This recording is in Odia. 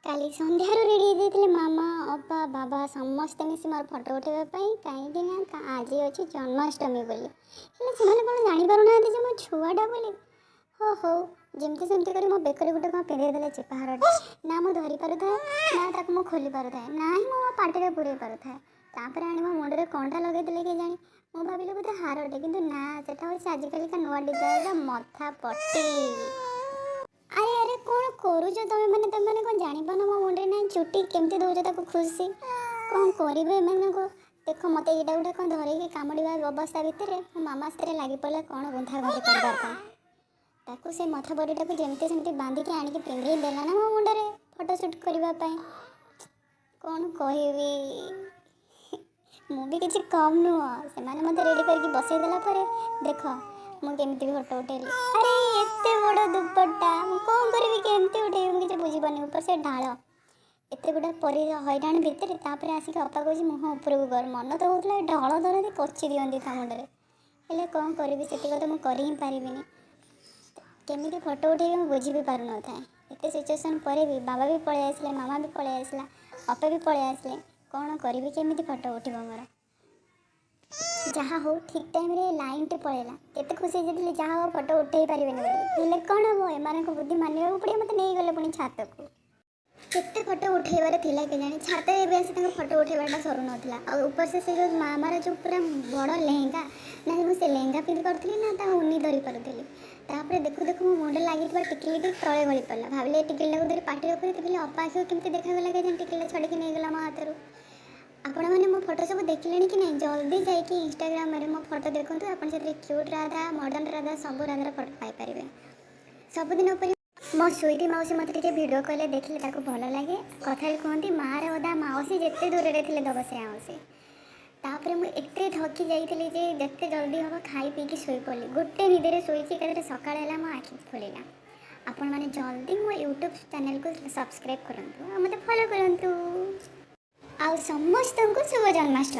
କାଲି ସନ୍ଧ୍ୟାରୁ ରେଡ଼ି ହେଇଯାଇଥିଲେ ମାମା, ଅପା, ବାବା ସମସ୍ତେ ମିଶି ମୋର ଫଟୋ ଉଠାଇବା ପାଇଁ, କାହିଁକି ନା ଆଜି ଅଛି ଜନ୍ମାଷ୍ଟମୀ ବୋଲି। ହେଲେ ସେମାନେ କ'ଣ ଜାଣିପାରୁନାହାନ୍ତି ଯେ ମୋ ଛୁଆଟା ବୋଲି? ହଉ ହଉ, ଯେମିତି ସେମିତି କରି ମୋ ବେକରେ ଗୋଟେ କ'ଣ ପିନ୍ଧେଇ ଦେଲେ ଚିପାହାରଟେ। ନା ମୁଁ ଧରି ପାରୁଥାଏ, ନା ତାକୁ ମୁଁ ଖୋଲି ପାରୁଥାଏ, ନା ହିଁ ମୁଁ ମୋ ପାଟିରେ ପୁରେଇ ପାରୁଥାଏ। ତାପରେ ଆଣି ମୋ ମୁଣ୍ଡରେ କ'ଣଟା ଲଗେଇଦେଲେ କେଜାଣି। ମୁଁ ଭାବିଲି ବୋଧେ ହାରଟେ, କିନ୍ତୁ ନା, ସେଟା ହେଉଛି ଆଜିକାଲିକା ନୂଆ ଡିଜାଇନର ମଥା ପଟି। ଆରେ ଆରେ, କ'ଣ କରୁଛ ତମେ ମାନେ? ତମେ ମାନେ କ'ଣ ଜାଣିପାରୁନ ମୋ ମୁଣ୍ଡରେ ନାହିଁ ଚୁଟି? କେମିତି ଦେଉଛ ତାକୁ ଖୁସି? କ'ଣ କରିବେ ଏମାନଙ୍କୁ? ଦେଖ, ମୋତେ ଏଇଟା ଗୋଟେ କ'ଣ ଧରେଇକି କାମୁଡ଼ିବା ଅବସ୍ଥା ଭିତରେ ମୋ ମାମା ସେଥିରେ ଲାଗି ପଡ଼ିଲା କ'ଣ ଗୁନ୍ଥା ଗୁନ୍ଥି କରିବା ପାଇଁ। ତାକୁ ସେ ମଥା ପଟିଟାକୁ ଯେମିତି ସେମିତି ବାନ୍ଧିକି ଆଣିକି ପିନ୍ଧେଇ ଦେଲା ନା ମୋ ମୁଣ୍ଡରେ ଫଟୋ ସୁଟ୍ କରିବା ପାଇଁ। କ'ଣ କହିବି, ମୁଁ ବି କିଛି କମ୍ ନୁହଁ। ସେମାନେ ମୋତେ ରେଡ଼ି କରିକି ବସେଇ ଦେଲା ପରେ ଦେଖ ମୁଁ କେମିତି ବି ଫଟୋ ଉଠେଇଲି। ଆରେ, ଏତେ ବଡ଼ ଦୁପଟ୍ଟା, ମୁଁ କ'ଣ କରିବି, କେମିତି ଉଠେଇବି, ମୁଁ କିଛି ବୁଝିପାରୁନି। ଉପରେ ସେ ଢାଳ, ଏତେ ଗୁଡ଼ା ପରି ହଇରାଣ ଭିତରେ ତାପରେ ଆସିକି ଅପା କହୁଛି, ମୁହଁ ଉପରକୁ କର। ମନ ତ ହେଉଥିଲା ଢଳ ଧରନ୍ତି କଚି ଦିଅନ୍ତି ତା ମୁଣ୍ଡରେ। ହେଲେ କ'ଣ କରିବି, ସେତିକ ତ ମୁଁ କରି ହିଁ ପାରିବିନି। କେମିତି ଫଟୋ ଉଠେଇବି ମୁଁ ବୁଝି ବି ପାରୁନଥାଏ। ଏତେ ସିଚୁଏସନ୍ ପରେ ବି ବାବା ବି ପଳେଇ ଆସିଲେ, ମାମା ବି ପଳେଇ ଆସିଲା, ଅପା ବି ପଳେଇ ଆସିଲେ। କ'ଣ କରିବି, କେମିତି ଫଟୋ ଉଠିବ ମୋର? ଯାହା ହଉ, ଠିକ୍ ଟାଇମ୍ରେ ଲାଇନ୍ଟେ ପଳେଇଲା। କେତେ ଖୁସି ହେଇଯାଇଥିଲି, ଯାହା ହଉ ଫଟୋ ଉଠେଇ ପାରିବେନି ବୋଲି। ହେଲେ କ'ଣ ହେବ, ଏମାନଙ୍କ ବୁଦ୍ଧି ମାନିବାକୁ ପଡ଼ିବ। ମୋତେ ନେଇଗଲେ ପୁଣି ଛାତକୁ। କେତେ ଫଟୋ ଉଠେଇବାର ଥିଲା କେଜାଣି, ଛାତରେ ଏବେ ଆସି ତାଙ୍କ ଫଟୋ ଉଠେଇବାଟା ସରୁନଥିଲା। ଆଉ ଉପର ସେ ଯେଉଁ ମାମାର ଯେଉଁ ପୁରା ବଡ଼ ଲେହେଙ୍ଗା ନା, ମୁଁ ସେ ଲେହେଙ୍ଗା ପିନ୍ଧି ପାରୁଥିଲି ନା ତା ଉନି ଧରି ପାରୁଥିଲି। ତାପରେ ଦେଖୁ ଦେଖୁ ମୋ ମୁଣ୍ଡରେ ଲାଗିଥିବା ଟିକିଲିଟି ତଳେ ଗଳି ପଡ଼ିଲା। ଭାବିଲି ଏ ଟିକିଲିଟାକୁ ଧରି ପାଟିରେ ପୁରେଇ, ଅପା ଆସିବ। କେମିତି ଦେଖାଗଲା କେଜାଣି, ଟିକିଲିଟା ଛଡ଼ିକି ନେଇଗଲା ମୋ ହାତରୁ। ଆପଣମାନେ ମୋ ଫଟୋ ସବୁ ଦେଖିଲେଣି କି ନାହିଁ? ଜଲ୍ଦି ଯାଇକି ଇନଷ୍ଟାଗ୍ରାମରେ ମୋ ଫଟୋ ଦେଖନ୍ତୁ। ଆପଣ ସେଥିରେ କ୍ୟୁଟ୍ ରାଧା, ମଡ଼ର୍ଣ୍ଣ ରାଧା, ସବୁ ରାଧାର ଫଟୋ ପାଇପାରିବେ। ସବୁଦିନ ପରି ମୋ ସୁଇଟି ମାଉସୀ ମୋତେ ଟିକେ ଭିଡ଼ିଓ କଲେ ଦେଖିଲେ ତାକୁ ଭଲ ଲାଗେ। କଥାରେ କୁହନ୍ତି, ମାଆର ଅଧା ମାଉସୀ ଯେତେ ଦୂରରେ ଥିଲେ ଦେବ ସେ ଆଉଁସି। ତାପରେ ମୁଁ ଏତେ ଥକି ଯାଇଥିଲି ଯେ ଯେତେ ଜଲ୍ଦି ହେବ ଖାଇ ପିଇକି ଶୋଇପଡ଼ିଲି। ଗୋଟେ ନିଦରେ ଶୋଇଛି, ଏକାଥରେ ସକାଳ ହେଲା, ମୋ ଆଖି ଖୋଲିଲା। ଆପଣମାନେ ଜଲ୍ଦି ମୋ ୟୁଟ୍ୟୁବ୍ ଚ୍ୟାନେଲକୁ ସବସ୍କ୍ରାଇବ୍ କରନ୍ତୁ ଆଉ ମୋତେ ଫଲୋ କରନ୍ତୁ। ଆଉ ସମସ୍ତଙ୍କୁ ଶୁଭ ଜନ୍ମାଷ୍ଟମୀ।